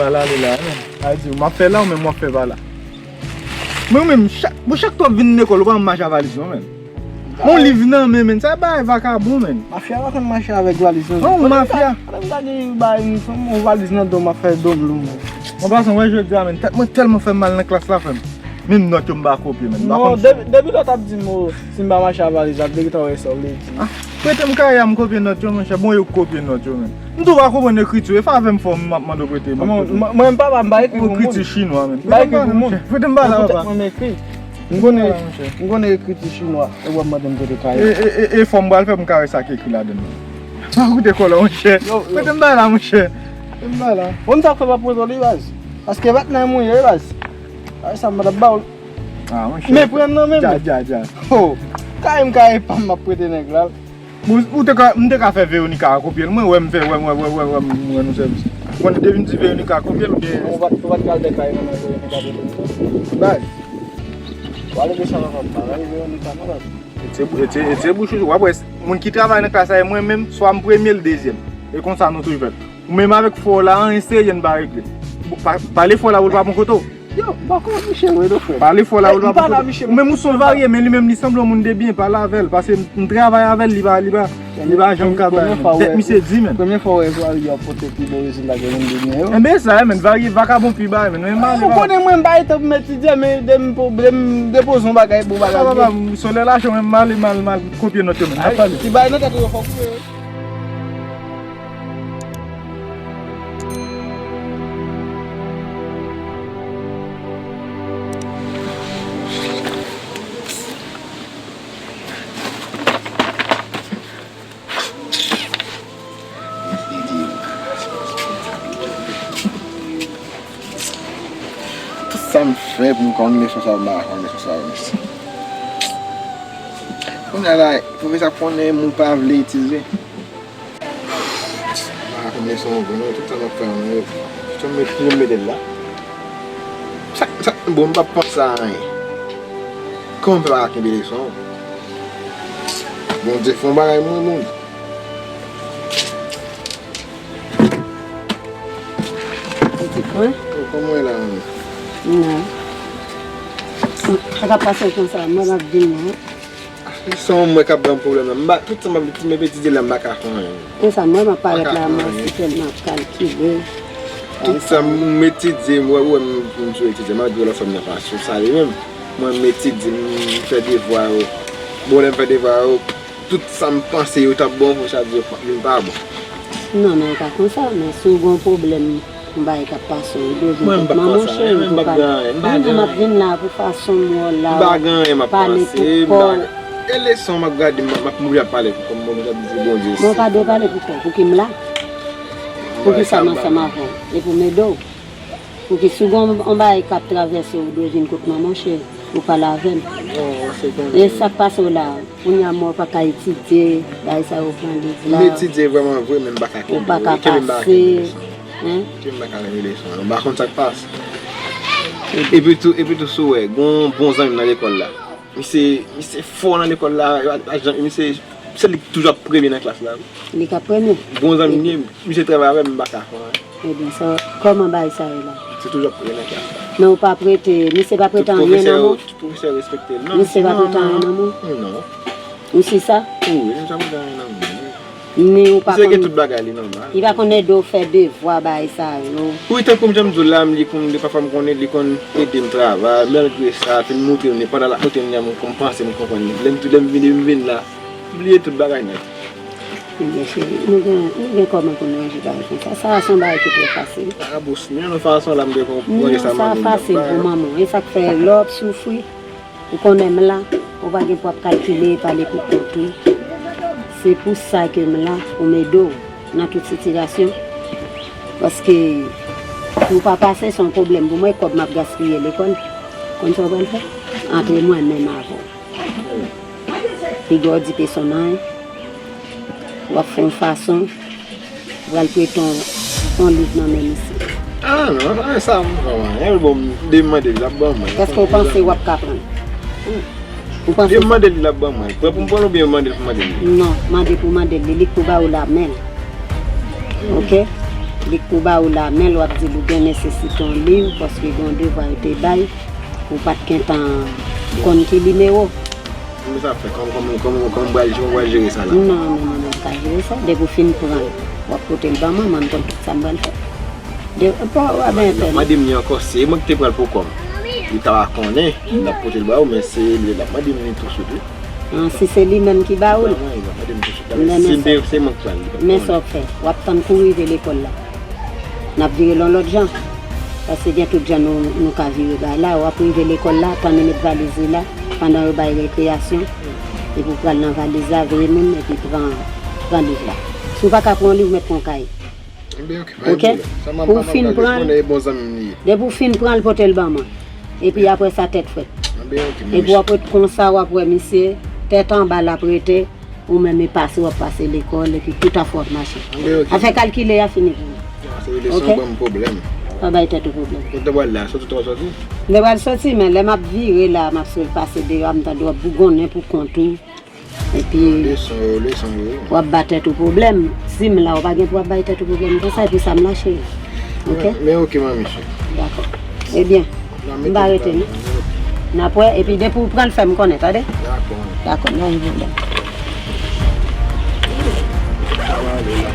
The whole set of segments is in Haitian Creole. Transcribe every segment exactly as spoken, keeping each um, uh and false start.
Al ale la, men. A di, m ap fè la, ou menm w ap fè pa la. Mwen menm, chak, bon, chak tan w ap vin lekòl, ou pa janm mache a valiz, non, men. Bon, liv nan men, men. Sa bagay vakabon, men. Mafya pa konn mache avèk valiz, non. Non, mafya. Mwen gade bagay, yon valiz nan do m ap fè do m lou, men. Mwen pa sanm wè jodi a, men. Tèt mwen tèlman fè m mal nan klas la, frè m. Menm nòt yo m pa kopye, men. M pa konn fè. Depi lè w t ap di m, o, si m pa mache a valiz, w ap depi tan wè sa w vle di. Ah, prete m kay a, m kopye nòt yo, monchè. Bon, yo k kopye nòt yo, men. M tou pa konprann ekriti, e favè m fè w, m ap mande w prete m. Mwen, mwen, mwen, papa, m pa ekri pou moun. Ekriti chinwa, men. M pa ekri pou moun. Prete m bagay la, papa. Mwen ekri. M konnen, m konnen ekriti chinwa, e w ap mande m prete kay. E, e, e, e fò m pral fè pou m ka wè sa ki ekri ladan l. Pa koute kòlè, monchè. Prete m bagay la, monchè. Prete m bagay la. Ou konn sa k fè m ap prete w li, baz? Paske bat nan mwen ye, baz. Ay, sa m t ap ba w. Ah, monchè. Men pran nan men m. Dja, dja, dja. Oh, kay m, kay pa m, m ap prete nèg la. Bon, ou te ka, m te ka fè Veronica kopye l. Mwen wè m fè, wè, wè, wè, wè, wè, m rann ou sèvis. Ou konn depi m di Veronica kopye l, ou gen. Ou pa t, ou pa t pral fè kay nan men Veronica de tout. Baz. W ale desann ansanm, pa rele Veronica, non, baz. Ete, ete, ete bouch ou, w ap wè, moun ki travay nan klas la, e mwen menm, swa m premye, l dezyèm. E konsa nou toujou fè. Ou menm avèk fò w la, anyen serye n pa regle. Pa, pale fò w la pou l pa pran kote w. Yo, m pa konn misye vre non, frè. Pale fò la, ou pa poko. Ou menm ou se yon varye, men li menm li sanble yon moun de byen, pale avè l. Paske m travay avè l, li pa, li pa, li pa janm ka bay. Tèt misye di, men. Premye fwa w wè varye ap pote pi bon rezilta ke moun de byen yo. Enben sa, men varye vakabon pi bay, men. Men male. Ou konnen mwen m bay tan pou m etidye, men de m pou, de m depoze yon bagay, bon bagay. Papa, solèy la cho, men male, mal, mal, kopye nòt yo, men. N ap pale. Ti bay nan tèt ou yo fòk ou ye. Tout sa m fè pou m konn leson sa yo, m pa konn leson sa yo, mesye. Kounye a la, pwofesè ap konnen moun pa vle itilize. M pa konn leson ankò non, tout sa m ap fè an yo. Tout sa m met, m mete l la. Sa, sa, bon, m p ap panse a anyen. Kòman m fè pa ka kenbe leson? Bondye fè yon bagay mwen, Bondye. Wi. Oh, kòman w ye la, manmi? Non. Sa k ap pase konsa, mwen m ap vin la. Leson mwen k ap ban m pwoblèm nan. M pa, tout sa m ap, tout m ap etidye la, m pa ka fè anyen. Konsa, mwen m ap parèt la, mwen si tèlman ap kalkile. Tout sa m etidye, m wè, wè m, m sou etidye, m ap di w lòt fwa m nan pa sou sa li menm. Mwen m etidye, m fè devwa yo. Bon, lè m fè devwa yo, tout sa m panse yo t ap bon, pou sa di yo pa, vin pa bon. Non, men e pa konsa, men si w gen yon pwoblèm, yon bagay k ap pase w, ou dwe vin kot mwen, monchè, ou tou pa. Mwen menm m ap vin la pou fason m wè w la, pale pou kò w. E leson m ap gade, m ap, m ap oblije ap pale pou kò m, m oblije ap di Bondye. Mwen pa dwe pale pou kò w, pouki m la? Poukisa m ansanm avè w? E pou m ede w. Pouki si w gen yon bagay k ap travèse w, ou dwe vin kot mwen, monchè, ou pale avè m. E sa k pase w la? Kounye a mwen pa ka etidye, bagay sa yo pran liv la. M etidye vrèman vre, men m pa ka kenbe, kenbe m pa ka kenbe leson. Hein? Kenbe m pa ka kenbe leson. M pa konn sa k pase. Epi tou, epi tou, si w wè, gon bon zanmi m nan lekòl la. Misye, misye fò nan lekòl la, misye, se li ki toujou ap premye nan klas la, wi. Li k ap premye? Bon zanmi m ye, misye travay avè m, m pa ka fè anyen. Ebyen, sa, kòman bagay sa ye la? Se toujou ap premye nan klas la. Men ou pa prete, misye pa prete anyen nan men w? Tout pwofesè yo respekte l. Non, misye pa prete anyen nan men w? Non. Ou si sa? Wi, misye pa prete anyen nan men m. Ni ou pa konn. Misye gen tout bagay li nòmal. Li pa konn ede w fè devwa, bagay sa yo. Wi, tankou m jan m di w la, m li konn, li pafwa m konnen li konn ede m travay, malgre sa, fin moutre m li, pandan l ap moutre m li a, m konn panse m konprann li. Lè m tou, lè m vini, m vin la, bliye tout bagay nèt. Ebyen, cheri, nou gen, nou gen kòman pou nou ranje bagay konsa. Sa a se yon bagay ki trè fasil. A, bòs, men yon fason la m te konn ranje sa manmi m t ap bay. Non, sa fasil pou manman w. E sa k fè lè w ap soufri, ou konnen m la, ou pa gen pou w ap kalkile, pale pou kont ou. Se pou sa ke m la, pou m ede w nan tout sitiyasyon. Paske pou w pa pase, se yon pwoblèm pou mwen, kòb m ap gaspiye lekòl. Konn sa w pral fè? Antre mwen menm avè w. Piga w di pèsonn anyen, w ap fè yon fason, w pral prete yon, yon liv nan men misye. Ah non, sa, sa m pran anyen. Bon, m demande l, l ap ban mwen. Èske w panse w ap ka pran? Ou panse sa? Demande l, l ap ban mwen. Pran pou m pran l oubyen mande l pou mande l? Non, mande pou mande l, li k pou ba ou la men l. Oke? Li k pou ba ou la, men l w ap di l ou gen nesesite yon liv, paske gen yon devwa yo te bay, ou pa t gentan konn ki nimewo. Kòman sa fè? Kòman, kòman, kòman, kòman m pral, kòman m pral jere sa la? Non, non, non, non, ou ka jere sa. Depi w fin pran l, w ap pote l ban mwen, mwen m konn tout sa m pral fè. De, pa, w ap bay anpè, non. Mande m li ankò, se mwen ki te pran l pou kò m. Li ta va konnen, l ap pote l ba ou, men se li l ap mande m li touswit, wi. Ah, si se li menm ki ba ou l. Li pa mwen, li ap mande m touswit. Men, men se, se mwen k pran l, li pa mwen. Men sa w ap fè, w ap tann kou rive lekòl la. N ap vire l yon lòt jan. Paske gen tout jan nou, nou ka vire bagay la. W ap rive lekòl la, tann yo met valiz li la, pandan yo bay rekreyasyon, epi w pral nan valiz la, veye moun, epi pran, pran liv la. Si w pa ka pran yon liv, w mèt pran yon kaye. Ebyen, ok, pa gen pwoblèm. Sa m ap, pou w fin pran l, depi w fin pran l, pote l ban mwen. Epi apre sa, tèt frèt. Ebyen, ok, men epi w ap ret konsa, w ap wè misye, tèt anba l ap rete, ou menm e pase, w ap pase lekòl, epi tout afè w ap mache. Ebyen, ok. Afè kalkile a fini pou ou. Sa se rele san ban m pwoblèm. Pa bay tèt ou pwoblèm. Kote w pral la, soti w pral soti? M te pral soti, men lè m ap vire la, m ap sot pase deyò a, m tande w ap bougonnen pou kont ou. Epi, leson yo, leson yo. W ap ba tèt ou pwoblèm. Si m la, ou pa gen pou w ap bay tèt ou pwoblèm konsa, e pou sa m la, cheri. Ok? Men, men ok, manmi cheri. Dakò. Ebyen, m pa rete non. N ap wè, epi depi w pran l, fè m konnen, tande? Dakò. Dakò, pa gen pwoblèm. Sa va ale la.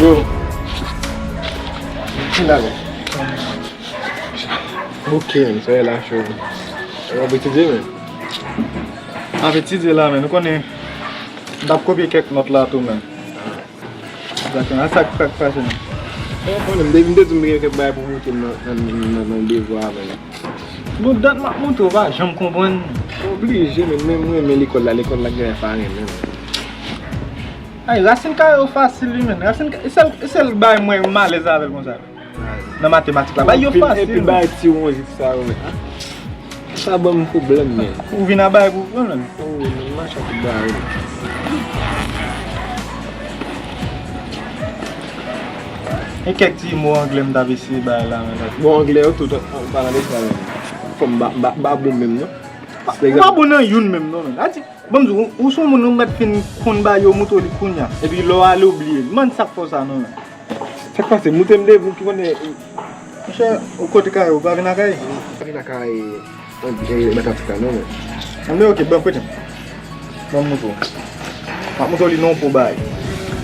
Yo. Ki la, men? Ok, men, soleil la cho. Ou ap etidye, men? M ap etidye la, men. Ou konnen, m t ap kopye kèk nòt la tou, men. Egzakteman, sa k, sa k pase menm? E, konnen, m te, m te di w m gen kèk bagay pou montre m nan, nan, nan, nan, nan devwa a menm. Nou dat m ap montre w, ou pa janm konprann. Oblije, men, men mwen renmen lekòl la, lekòl la gen pa renmen m. Ay, rasin kare yo fasil, wi, men. Rasin ka-, e sèl, e sèl bagay mwen, mwen alèz avè l konsa. Nan matematik la, bay yo fasil, men. Epi bay ti wonjit sa yo, men. Sa ban m pwoblèm, men. Ou vin a bay pou pran, men. Oh, men machan tout bagay. E kèk ti mo anglè m t ap eseye bay la, men. Bon, anglè yo tout, an, an palan de sa, men. Fò m ba, ba, ba bon menm, non. Ou pa bon nan youn menm, non, men. Sa di, ban m di w, ou, ou se yon moun ou mèt fin konn bagay yo, montre w li kounye a. Epi lè w ale, w bliye. Demann sa k fè w sa, non, men. Sa k pase? Moute m devan ki konnen. Monchè, ou kote kay ou, ou pa vin lakay? M pa vin lakay, e, e, matematik la, non, men. Anben, ok, ban m kote m. Ban m montre w. M ap montre w li nan yon po bagay.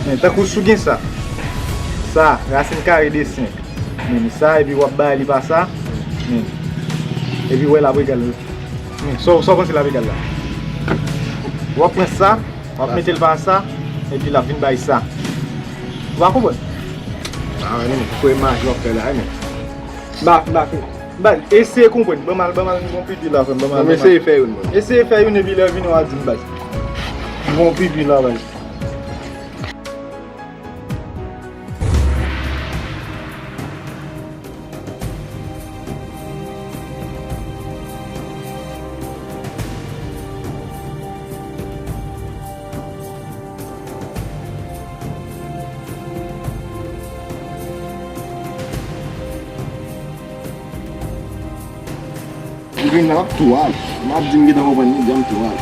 Men, tankou si w gen sa. Sa, rasin kare de senk. Men sa, epi w ap bay li pa sa. Men. Epi w wè l ap egal. Men, sa w, sa w panse l ap egal la? W ap pran sa, w ap mete l pa sa, epi l ap vin bay sa. Ou pa konprann? A, non, pou imaj w ap fè la, non. Ba, ba, ba, eseye konprann. Ban m al, ban m al, m gon pipi la, frè m, ban m al, ban m al. Eseye fè youn, mwen. Eseye fè youn, epi lè w vini, w a di m, baz. M gon pipi la, baz. M vin la, m ap tou al. M ap di m gentan konprann li, di m tou al.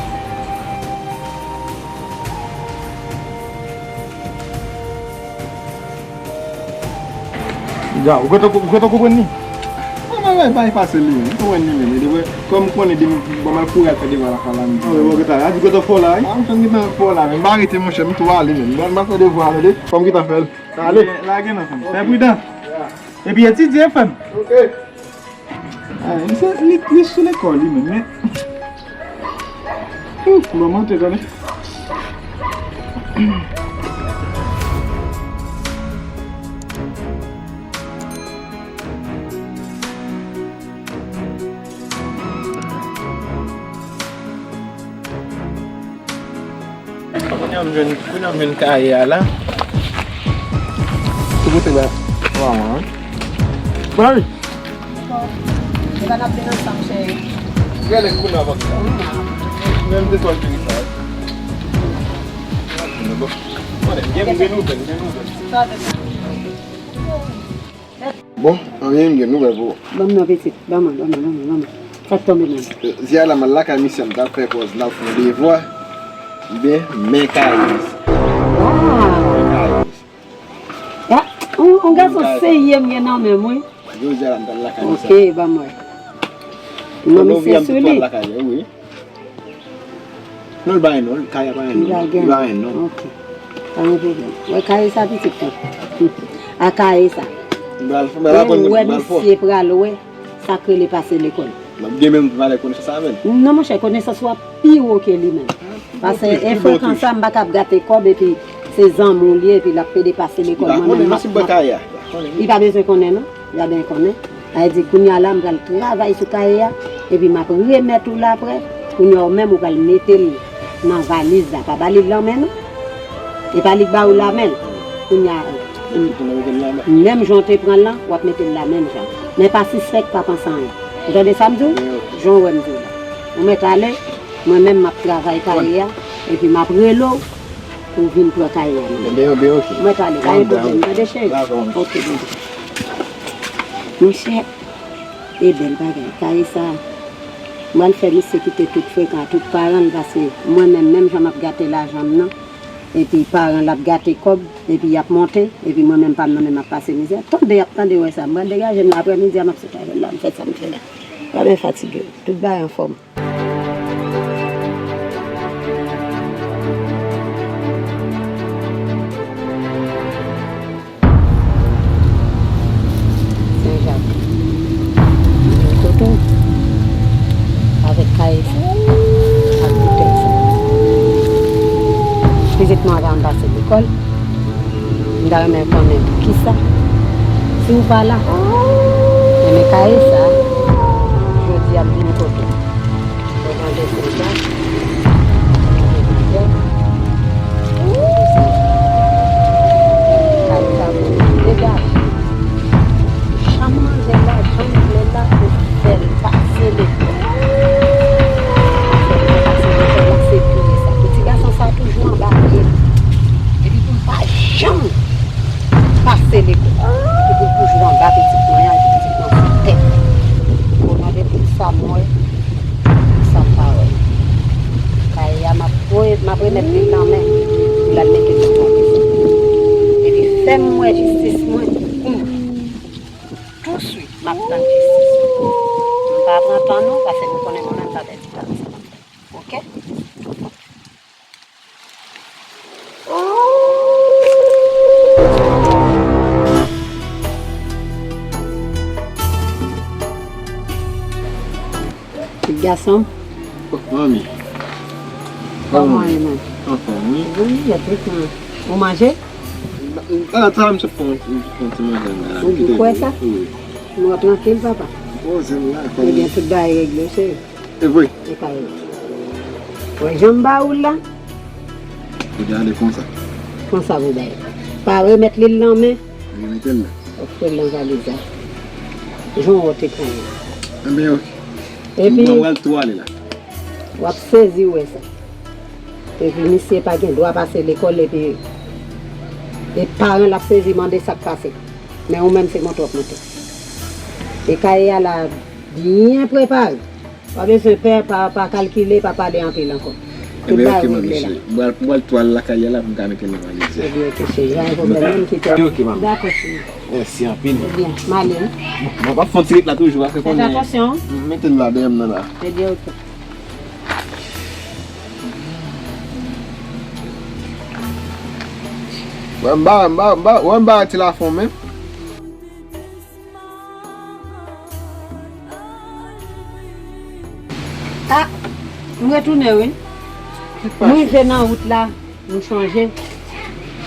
Ya, ou gentan, ou gentan konprann li? Mwen, mwen, mwen, pa efase li, men. M konprann li, men. Depi, kòm m konnen depi, bon, m al kouri al fè devwa lakay la, m di. Ah, wi, ou gentan, ou gentan fò la, wi? Ah, m gentan fò la, men. M pa rete, monchè, m tou ale, men. M al fè devwa, tande. Fò m gentan fè l. Ale. Lage non, fanm. Fè pridan. Ya. Epi etidye, fanm. Ok. Ay, li se, li, li sou lekòl, li menm, men. Ouf, mwen monte, tande. Kounye a m jwenn, kounye a m jwenn kaye a la. Ki kote la? Waw, an. Mari! Bon. E pa n ap vin ansanm, cheri? Gade kounye a, papa. Menm de twa jeri sa. Bon, anyen m gen nouvèl pou ou. Ban m nan, pitit. Ban mwen, ban mwen, ban mwen, ban mwen. Sa k tonbe menm? Ziyara m al lakay misye, m t ap fè pòz n ap fè yon devwa. Ebyen, men Kayiz. Waw! Men Kayiz. Ah, yon, yon gason serye m gen nan men m, wi. Jodi a la, m t al lakay misye. Ok, ban m wè. Non, misye sou li. Lakay li, wi. Non, li pa gen non, kay la pa gen non. Li pa gen non. Ok. Pa gen pwoblèm. Wè kay sa, pitit la. A kay sa. Menm wè misye pral wè, sa k rele pase lekòl. Demen m pale konesans avè l. Non, monchè, konesans ou ap pi wo ke li menm. Paske e frekan sa, m pa kab gate kòb epi se zanmi w li ye, epi l ap pede pase lekòl mwen menm m ap. Li pa bezwen konnen non. Li pa bezwen konnen. Sa vle di kounye a la, m pral travay sou kaye a, epi m ap remèt ou l aprè. Kounye a ou menm ou pral mete l nan valiz la. Pa ba li l nan men non. E pa li k ba ou l la men l. Kounye a, menm jan w te pran l lan, w ap mete l la menm jan. Men pa sispèk, pa panse anyen. Ou tande sa m di w? Jan w wè m di w la. Ou mèt ale, mwen menm m ap travay kaye a, epi m ap rele w pou w vin pran kaye a. Ebyen, ebyen, ok. Mwen t ale, pa gen pwoblèm, tande cheri? Ok, bebe. Monchè, e bèl bagay, kaye sa. M pral fè misye kite tout frekan, tout paran l, paske mwen menm, menm jan m ap gate lajan m nan, epi paran l ap gate kòb, epi y ap monte, epi mwen menm pa m nan men m ap pase mizè. Tande, y ap tande wè sa. M pral degaje m la aprè midi a, m ap sot avè l la, m fè sa m fè la. Pa byen fatige w. Tout bagay anfòm. Senjak. Kote w? Avèk kaye sa, ak boutèy sa. Pitit mwen anvan m pase lekòl, m ta renmen konnen poukisa, si w pa la, renmen kaye sa, jodi a m vin kote w. Mwen mande Senjak, mande manzè, mande Senjak. Kay sa pou nou degaje. Janm manzè la, janm vle la, pou fè l pase lekòl. Fè l pase lekòl la, se pye sa. Ti gason sa toujou anba pye m. Epi pou l pa janm pase lekòl. Epi pou l toujou anba pitit mwen an, epi pitit mwen sou tèt. Mwen mande pou sa mwen. San pawòl. Kaye a, m ap voye, m ap remèt li l nan men pou l al mete nan valiz. Epi fè m wè jistis mwen. Touswit, m ap tann jistis mwen. M pa pran tan non, paske nou konnen mwen menm m pa pèdi tan. Oke? Pitit gason m. Oh, manmi. Kòman w ye, man? Anfòm, wi. Wi, y ap viv, man. Ou manje? Ala, travay m sot fè yon, fè yon ti manje la. Ou di kwè sa? Wi. Nou ap trankil, papa. Poze m la, kòm. Ebyen, tout bagay regle, cheri. E vre? E pa vre. Wè jan m ba ou l la? Ou gade konsa. Konsa pou bay. Pa remèt li l nan men. Remete l la. Ofri l nan valiz la. Jan w te pran l. Enben, ok. Epi, mwen pral tou ale la. W ap sezi wè sa. Epi misye pa gen dwa pase lekòl epi e paran l ap sezi mande sa k pase. Men ou menm se monte w ap monte. E kaye a la byen prepare. Pa bezwen pè, pa, pa kalkile, pa pale anpil ankò. Tout bagay regle la. Ebyen, ok, manmi cheri. Mwen al, mwen al tou al lakay la pou m ka mete l nan valiz la. Ebyen, ok, cheri. Pa gen pwoblèm, menm kite. Ebyen, ok, manmi. Dakò, cheri. Mèsi anpil. Ebyen, m ale, wi. Bon, m ap fè yon ti ret la toujou, paske konnen. Fè atansyon. M mete l la dèyè m nan la. Ebyen, ok. Wè m ba, m ba, m ba, wè m ba ti lafon menm. Ah, m retounen wi. M rive nan wout la, m chonje.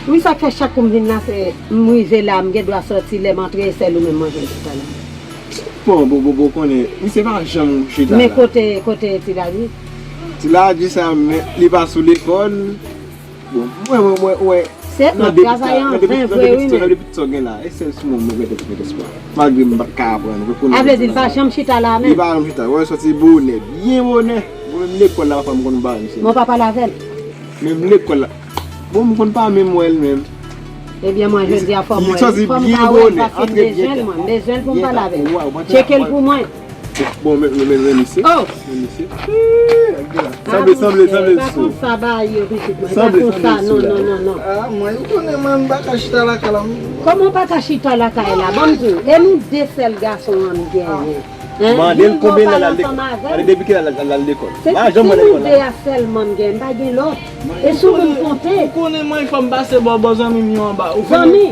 Wi, sa k fè chak kou m vin la, se m rive la, m gen dwa sòti, lè m antre, e sèl ou menm mwen jwenn toutalè. Bon, bon, bon, bon, konnen, misye pa janm chita la. Men kote, kote Ti Ladi? Ti Ladi sa, men li pa sou lekòl. Bon, mwen, mwen, mwen, mwen. Se, m ap travay an ven vre, wi, men. Nan de pitit sa w gen la, e sèl sou mwen, mwen mete tout espwa. Malgre m pa t ka aprann, rekonnen. A vle di, l pa janm chita la, menm? Li pa janm chita. Wè, sòti bonè, byen bonè. Mwen menm lekòl la, papa m konn ba misye. Mwen pa pale avè l. Menm lekòl la. Bon, m konn pa menm wè l menm. Ebyen, mwen, jodi a, fò mwen, fò m ka wè l, paske m bezwen l, mwen. M bezwen l pou m pale avè l. Tcheke l pou mwen. Bon, men, men, men, men, mesye. Oh! Men, mesye. Sanble, sanble, sanble. Pa konsa, ba yo, pitit mwen. Pa konsa, non, non, non, non. Ah, mwen, ou konnen, mwen, m pa ka chita lakay la. Kòman w pa ka chita lakay la? Ban m di w, e nou de sèl gason an m genyen. Hein? Mande l konbyen lè l al lekòl. Mande depi kilè l al lekòl. Se ti nou de a sèlman m gen, m pa gen lòt. E sou moun konte. Ou konnen mwen fò m pase bò bò zanmi m yo anba. Zanmi.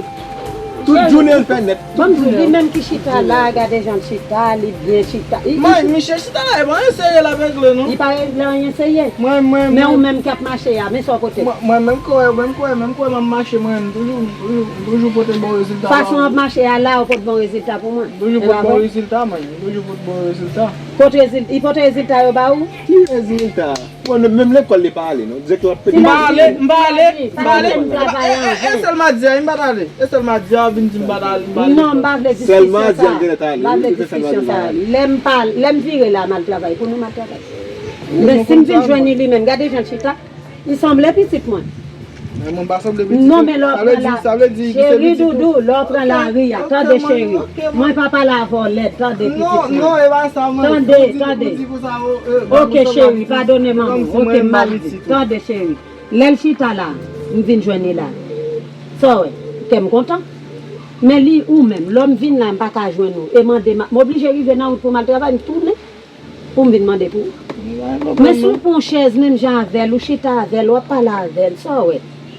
Tout jounen l fè nèt. Ban m di w, li menm ki chita la, gade jan l chita, li byen chita. Mwen, misye chita la, e pa anyen serye l ap regle non. Li pa regle anyen serye. Mwen, mwen, men ou menm k ap mache a, men sa w pote. Mwen, mwen menm kwè, menm kwè, menm kwè m ap mache, mwen, m toujou, toujou, toujou pote bon rezilta. Fason w ap mache a la, ou pot bon rezilta pou mwen. Toujou pot bon rezilta, mwen. Toujou pot bon rezilta. Pot rezil-, li pote rezilta yo ba ou? Ki rezilta? Bon, menm lekòl li pa ale, non. Direktè ap pete. M pa ale, m pa ale, m pa ale. E sèl madi a, m pa t ale. E sèl madi a, vin di m pa t ale, m pa ale. Non, m pa vle diskisyon sa. M pa vle diskisyon sa. Lè m pa, lè m vire la, m al travay. Pou nou, m al travay. Men si m vin jwenn li, li menm, gade jan l chita. Li sanble pitit mwen. Men mwen pa sanble pitit. Non, men lè w pran la, cheri doudou, lè w pran lari a, tande cheri. Mwen pa pale avè w lèd, tande pitit mwen. Non, non, e pa sa mwen. Tande, tande. Ok, cheri, padone manman. Ok, m mal di. Tande, cheri. Lè l chita la, m vin jwenn li la. Sa w wè, kè m kontan. Men li, ou menm, lè m vin la, m pa ka jwenn ou. E mande, m oblije rive nan wout pou m al travay, m tounen. Pou m vin mande pou ou. Men si w pran yon chèz menm jan avè l, ou chita avè l, w ap pale avè l, sa w wè?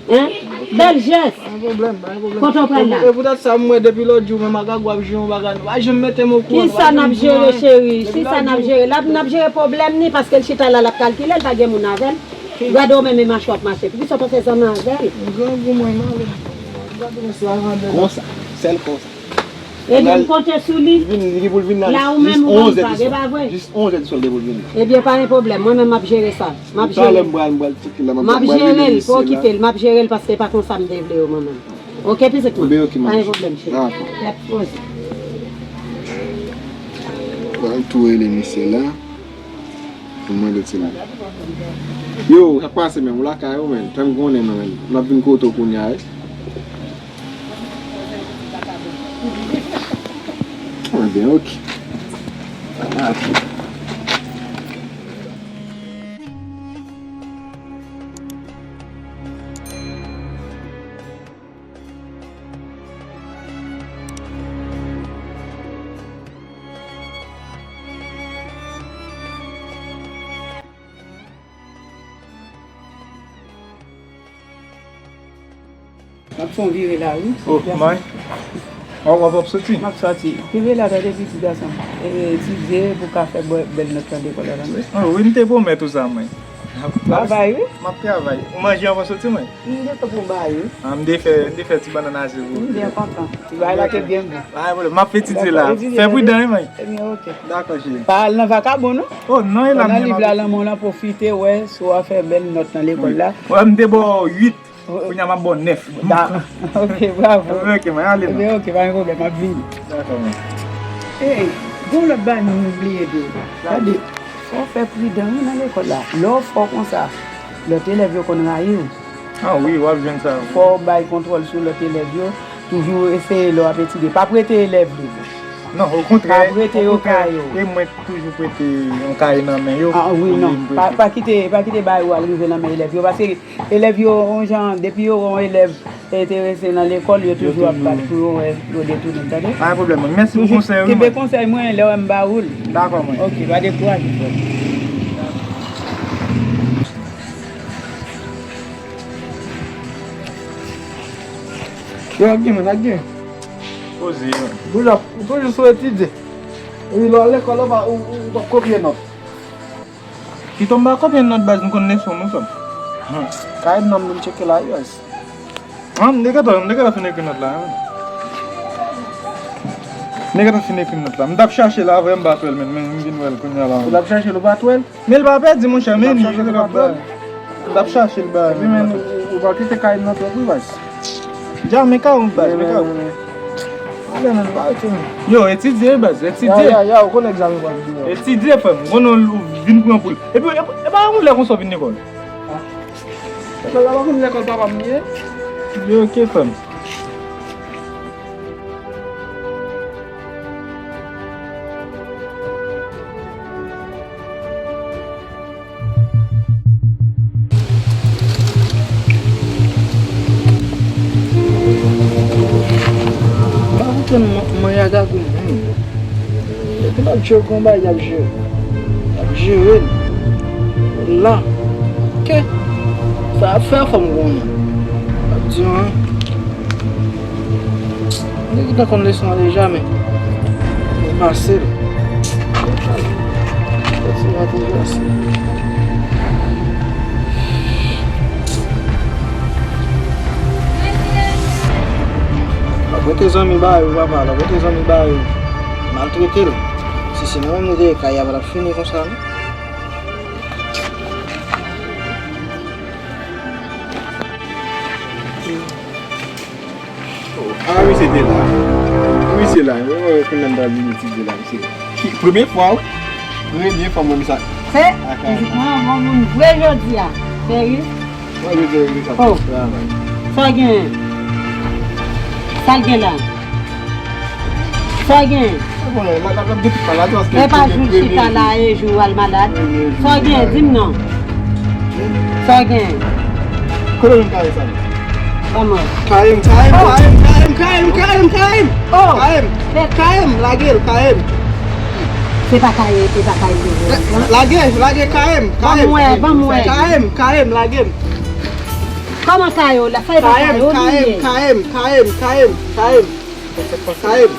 Hein? Bèl jès. Pa gen pwoblèm, pa gen pwoblèm. Kote w pral la? E poutèt sa, m wè depi lòt jou, menm ak Agwa ap jere yon bagay, nou pa janm mete m okouran. Kisa n ap jere, cheri? Kisa n ap jere? L ap, n ap jere pwoblèm ni, paske l chita la, l ap kalkile, l pa gen moun avè l. Gade w menm e mache w ap mache. Poukisa w pa fè zanmi avè l? Grangou mwen, m ale. Gade mesye a grandè. Konsa, sèl konsa. Ebyen, m konte sou li. Li vin, li gen pou l vin la. La ou menm ou ban m vag, e pa vre? Jis onz è di swa, jis onz è di swa l gen pou l vin la. Ebyen, pa gen pwoblèm. Mwen menm, m ap jere sa. M ap jere l. M pral, m pral tcheke l la, m ap, m ap jere l, pa okipe l. M ap jere l paske e pa konsa m te vle yo, mwen menm. Ok, pitit mwen? Ben, ok, manmi. Pa gen pwoblèm, cheri. Dakò. Lè poze. Pral tou rele misye la. Mwen mande ti moun. Yo, sa k pase menm? Ou lakay ou menm? Fè m konnen non menm. M ap vin kote w kounye a, wi. Mwen byen, ok. M ap fè yon vire la, wi. Oh, may. Ou, w ap soti? M ap soti. Vire la, tande, pitit gason. E, etidye pou ka fè bè-, bèl nòt nan lekòl la, tande. Oh, wi, m te pwomèt ou sa, mwen. Travay, wi. M ap travay. Ou manje anvan soti, mwen? M gentan pran bagay, wi. Ah, m te fè, m te fè ti bannann ase pou ou. M byen kontan. Ti bagay la te byen bon. Pa gen pwoblèm, m ap etidye la. Fè pridan, wi, mwen. Ebyen, ok. Dakò, cheri. Pa al nan vakabon, non. Oh, non, e la. Pran nan liv la nan men w lan, pwofite, wè, si w a fè bèl nòt nan lekòl la. Wè, m te ba w uit. Kounye a m ap ba w nèf. Ok, bravo. Ok, mwen ale non. Ebyen, ok, pa gen pwoblèm, m ap vini. Dakò, mwen. Ey, gen yon lòt bagay nou bliye di w. Gade, fò w fè pridan, wi, nan lekòl la. Lè w fò konsa, lòt elèv yo konn rayi w. Ah wi, w ap jwenn sa. Fò w bay kontwòl sou lòt elèv yo. Toujou eseye lè w ap etidye. Pa prete elèv liv ou. Non, okontrè, pa prete yo kaye w. E mwen toujou prete yon kaye nan men yo. Ah wi, non. Pa, pa kite, pa kite bagay ou al rive nan men elèv yo. Paske elèv yo, yon jan, depi yo wè yon elèv enterese nan lekòl, yo toujou ap bat pou yo wè yo detounen, tande? Pa gen pwoblèm, mwen. Mèsi pou konsèy ou, mwen. Kenbe konsèy mwen, lè w wè m ba ou l. Dakò, mwen. Ok, pa dekouraje, frè m. Yo, ap gen, mwen, ap gen. Poze, mwen. Boujòp, ou toujou sou etidye. Epi lè w al lekòl, ou pa, ou, ou, ou p ap kopye nòt. Pito m pa kopye nòt baz, m konn leson m ou sòm. Kay nòm vin tcheke la, wi baz. An, m te gentan, m te gentan fin ekri nòt la, wi. M te gentan fin ekri nòt la. M t ap chache l avè m, m pa t wè l, men, men m vin wè l kounye a la. Ou t ap chache l, ou pa t wè l? Men l pa pèdi, monchè, men li, li te pa pran. M t ap chache l ba. Epi men ou, ou pa kite kay nan twòp wi baz. Dja, men kay ou baz, men kay ou. Ale men, pa rete men. Yo, etidye baz, etidye. Ya, ya, ya, ou konnen egzamen pral vini. Etidye frè m, konnen ou vin pran poul. Epi, epi, e pa yon lè konsa w vin lekòl. Lekòl la pa konn lekòl papa m li ye? Li oke, frè m. Pa konprann man-, manyaga gou menm. Epi l ap jere konba, y ap jere. Y ap jere l. La. Ke? Sa ap fè a fò m konnen. Ap di w, hein? Nèg la konn leson an deja, men. Mwen pase l. Pase l a deja, se. L ap rete zanmi ba yo, papa. L ap rete zanmi ba yo. Maltrete l. Si se nou menm nou te ye kay a, pa t ap fini konsa, non. Ah, misye te la. Misye la. Yo, yo, kounya m pral vin etidye la, misye. Ki, premye fwa, wi. Premye fwa m wè misye. Se, fizikman, yon moun vre jodi a. Serye? Mwen vle di sa. Oh. Travay. Sa w gen? Sa l gen la? Sa w gen? E pa jou chita la e jou w al malad. Sa w gen? Di m non. Sa w gen? Kote w jwenn kay sa? Kòman? Kay m, kay m, kay m, kay m, kay m, kay m, kay m. Oh! Kay m. Kay m, lage l, kay m. Se pa kay, se pa kay. Lage, lage kay m, kay m. Ban m wè, ban m wè. Kay m, kay m, lage m. Kòman kay ou la? Sa e pa kay ou li ye? Kay m, kay m, kay m, kay m, kay m. Kay m.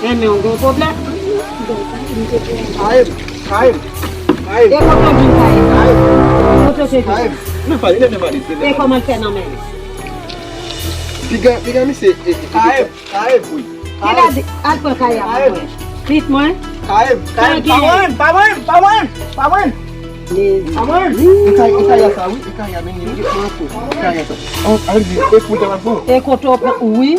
Enben, ou gen pwoblèm? Kay m, kay m, kay m. E kote w te vin? Kay m. Kote w te vin? Kay m. Men pale, men pale. E kòman l fè nan men l? Piga, piga misye, e, e, kay m. Kay m, wi. Kay m. Al pran kay a pou mwen. Pitit mwen. Kay m, kay m, pa mwen, pa mwen, pa mwen, pa mwen. Pa mwen. E kay, e kay a sa, wi, e kay a, men, e kay a sa. An, an, e pou l te mal pou. E kote w pran, wi.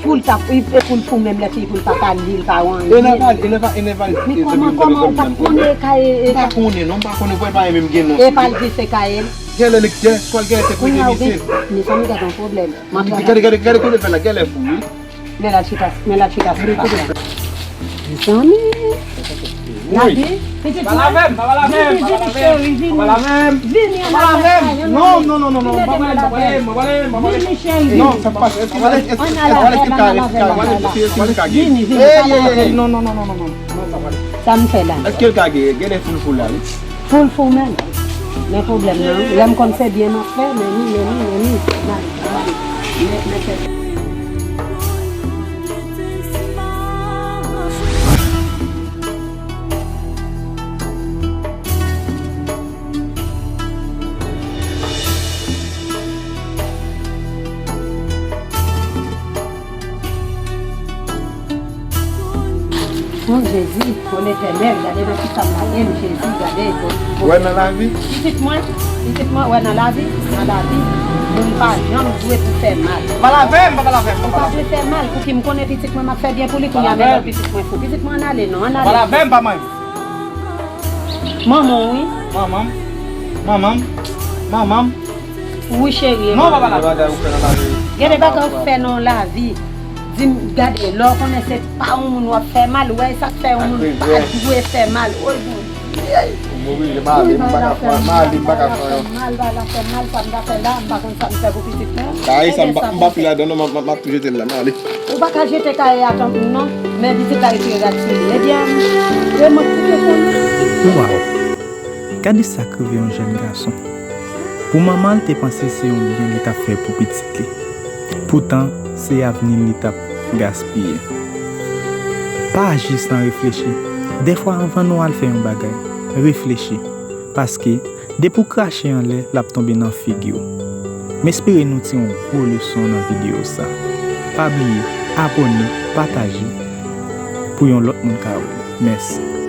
Pou l t ap, e pou l pou menm lè fini pou l pa pale, li pa wè anyen. E lè pale, e lè pa, e lè pale. Men kòman, kòman ou pa t konnen e kay, e, e, m pa konnen, non, m pa konnen, vwè pa menm gen non. E pa l di se kay l. Genlè li, genlè, swa l genlè te premye mesye. Mezanmi, gade yon pwoblèm. Gade, gade, gade kote l fè la, genlè fou, wi. Men l al chita, men l al chita sou plas la. Mezanmi. Wi. Lage, pitit mwen. Pa lave m, pa lave m, pa lave m. Vini, cheri, vini. Pa lave m. Vini, ann al lave. Non, non, non, non, non, pa pale, pa pale, pa pale. Vini, cheri, vini. Non, sa pa, pa pale, ann al lave, ann al lave, ann al lave. Vini, vini, pa lave. Non, non, non, non, non, non, non, pa pale. Sa m fè la? Èske l ka gen, genlè fou l fou la, wi. Pou l fou menm. Men pwoblèm nan, lè m konn se byen m ap fè, men ni, men ni, men ni, men, men, men, men fè. O Jezi, o Letènèl, gade nan kisa m lage m, Jezi, gade. Wè nan lavi? Pitit mwen, pitit mwen, wè nan lavi, nan lavi, moun pa janm dwe pou fè mal. Pa lave m, pa lave m, pa lave m. Ou pa dwe fè mal, pouki m konnen pitit mwen, m ap fè byen pou li, kounye a men lòt pitit mwen fou. Pitit mwen, ann ale non, ann ale. Pa lave m, pa mwen. Manman w, wi. Manman m? Manman m? Manman m? Wi, cheri. Non, pa pale. Gen de bagay ou fè nan lavi. Gen de bagay ou fè nan lavi. Di m, gade, lè w konnen se pa yon moun w ap fè mal, ou wè, e sa k fè yon moun pa dwe fè mal. Oy, Bondye. M oblije m ale, m pa ka fè, m ale, m pa ka fè anyen. Mal, bagay la fè mal, sa m ta fè la, m pa konn sa m fè pou pitit mwen. Kay sa, m pa, m pa fè ladan non, m ap, m ap, m ap tou jete l la, m ale. Ou pa ka jete kay la tankou non, men pitit la retire rad sou li. Ebyen, e mwen ki te konnen. Waw! Gade sa k rive yon jèn gason. Pou manman l te panse se yon byen li t ap fè pou pitit li. Poutan, se avni l li t ap gaspiye. Pa aji san reflechi. Dèfwa, anvan nou al fè yon bagay, reflechi. Paske, depi w krache anlè, l ap tonbe nan figi w. M espere nou tire yon gwo leson nan videyo sa. Pa bliye, abòne, pataje, pou yon lòt moun ka wè l. Mèsi.